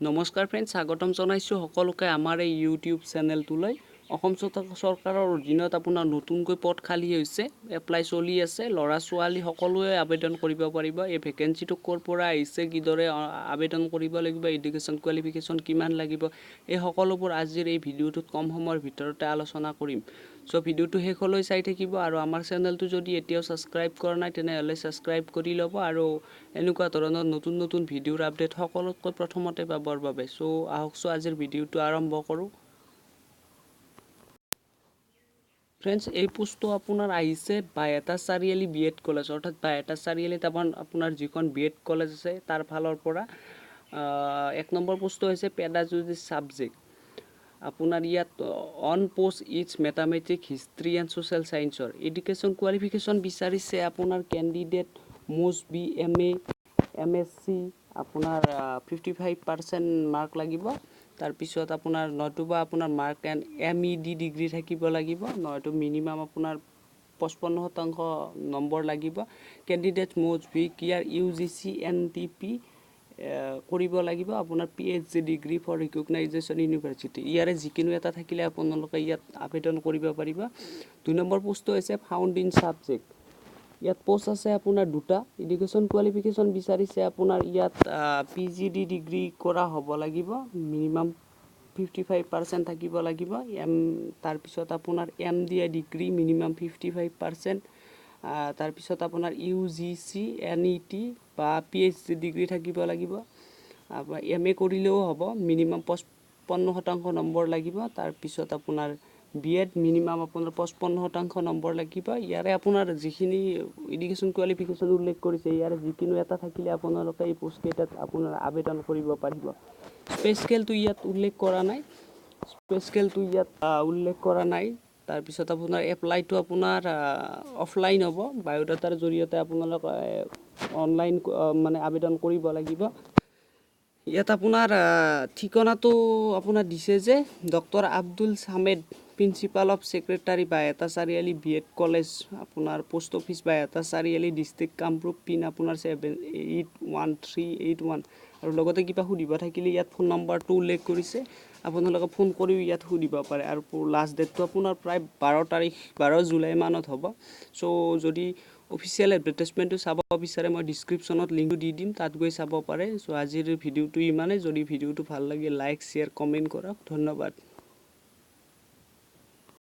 নমস্কাৰ ফ্ৰেণ্ডছ, স্বাগতম জনাইছোঁ সকলোকে আমাৰ এই ইউটিউব চেনেলটোলৈ। অসম চৰকাৰৰ অধীনত আপোনাৰ নতুনকৈ পদ খালী হৈছে, এপ্লাই চলি আছে। ল'ৰা ছোৱালী সকলোৱে আবেদন কৰিব পাৰিব। এই ভেকেঞ্চিটো ক'ৰ পৰা আহিছে, কিদৰে আবেদন কৰিব লাগিব, এডুকেশ্যন কোৱালিফিকেশ্যন কিমান লাগিব, এই সকলোবোৰ আজিৰ এই ভিডিঅ'টোত কম সময়ৰ ভিতৰতে আলোচনা কৰিম। চ' ভিডিঅ'টো শেষলৈ চাই থাকিব আৰু আমাৰ চেনেলটো যদি এতিয়াও ছাবস্ক্ৰাইব কৰা নাই, তেনেহ'লে ছাবস্ক্ৰাইব কৰি ল'ব আৰু এনেকুৱা ধৰণৰ নতুন নতুন ভিডিঅ'ৰ আপডেট সকলোতকৈ প্ৰথমতে পাবৰ বাবে। চ' আহকচোন, আজিৰ ভিডিঅ'টো আৰম্ভ কৰোঁ। ফ্ৰেণ্ডছ, এই পোষ্টটো আপোনাৰ আহিছে Baihata Chariali B Ed college, অৰ্থাৎ বাইহাটা চাৰিআলিত আপোনাৰ যিখন বি এড কলেজ আছে, তাৰ ফালৰ পৰা। 1 নম্বৰ পোষ্টটো হৈছে পেডাগজি ছাবজেক্ট। আপোনাৰ ইয়াত one post each, mathematics, history and social ছায়েন্সৰ। এডুকেশ্যন কোৱালিফিকেশ্যন বিচাৰিছে আপোনাৰ candidate must be MA, MSc, আপোনাৰ 55% মাৰ্ক লাগিব। তাৰপিছত আপোনাৰ নতুবা আপোনাৰ mark and MEd degree থাকিব লাগিব, নহয়তো মিনিমাম আপোনাৰ 55% নম্বৰ লাগিব। Candidate must be clear UGC NTP কৰিব লাগিব, আপোনাৰ PhD degree from recognization university। ইয়াৰে যিকোনো এটা থাকিলে আপোনালোকে ইয়াত আবেদন কৰিব পাৰিব। 2 নম্বৰ পোষ্টটো হৈছে ফাউণ্ড ইন ছাবজেক্ট। ইয়াত পষ্ট আছে আপোনাৰ দুটা। এডুকেশ্যন কোৱালিফিকেশ্যন বিচাৰিছে আপোনাৰ ইয়াত পি জি ডি ডিগ্ৰী কৰা হ'ব লাগিব, মিনিমাম 55% থাকিব লাগিব। তাৰপিছত আপোনাৰ MDA degree minimum 55%। তাৰপিছত আপোনাৰ ইউজিচি এনইটি বা পি এইচ ডি ডিগ্ৰী থাকিব লাগিব। এম এ কৰিলেও হ'ব, মিনিমাম 55% নম্বৰ লাগিব। তাৰপিছত আপোনাৰ বি এড মিনিমাম আপোনাৰ 55% নম্বৰ লাগিব। ইয়াৰে আপোনাৰ যিখিনি এডুকেশ্যন কোৱালিফিকেশ্যন উল্লেখ কৰিছে, ইয়াৰে যিকোনো এটা থাকিলে আপোনালোকে এই পোষ্টকেইটাত আপোনাৰ আবেদন কৰিব পাৰিব। পে স্কেলটো ইয়াত উল্লেখ কৰা নাই। পে স্কেলটো ইয়াত উল্লেখ কৰা নাই। তাৰপিছত আপোনাৰ এপ্লাইটো আপোনাৰ অফলাইন হ'ব। বায়'ডাটাৰ জৰিয়তে আপোনালোকে অনলাইন মানে আবেদন কৰিব লাগিব। ইয়াত আপোনাৰ ঠিকনাটো আপোনাৰ দিছে যে doctor Abdul Samed, principal of secretary, Baihata Chariali B Ed college, আপোনাৰ post office, Baihata Chariali, district Kamrup, pin আপোনাৰ 781381। আৰু লগতে কিবা সুধিব থাকিলে ইয়াত ফোন নম্বৰটো উল্লেখ কৰিছে। আপোনালোকে ফোন কৰিও ইয়াত সুধিব পাৰে। আৰু লাষ্ট ডেটটো আপোনাৰ প্ৰায় 12 তাৰিখ, 12 জুলাই মানত হ'ব। চ' যদি অফিচিয়েল এডভাৰটাইজমেণ্টটো চাব বিচাৰে, মই ডিছক্ৰিপশ্যনত লিংকটো দি দিম, তাত গৈ চাব পাৰে। চ' আজিৰ ভিডিঅ'টো ইমানেই। যদি ভিডিঅ'টো ভাল লাগে, লাইক, শ্বেয়াৰ, কমেণ্ট কৰক। ধন্যবাদ।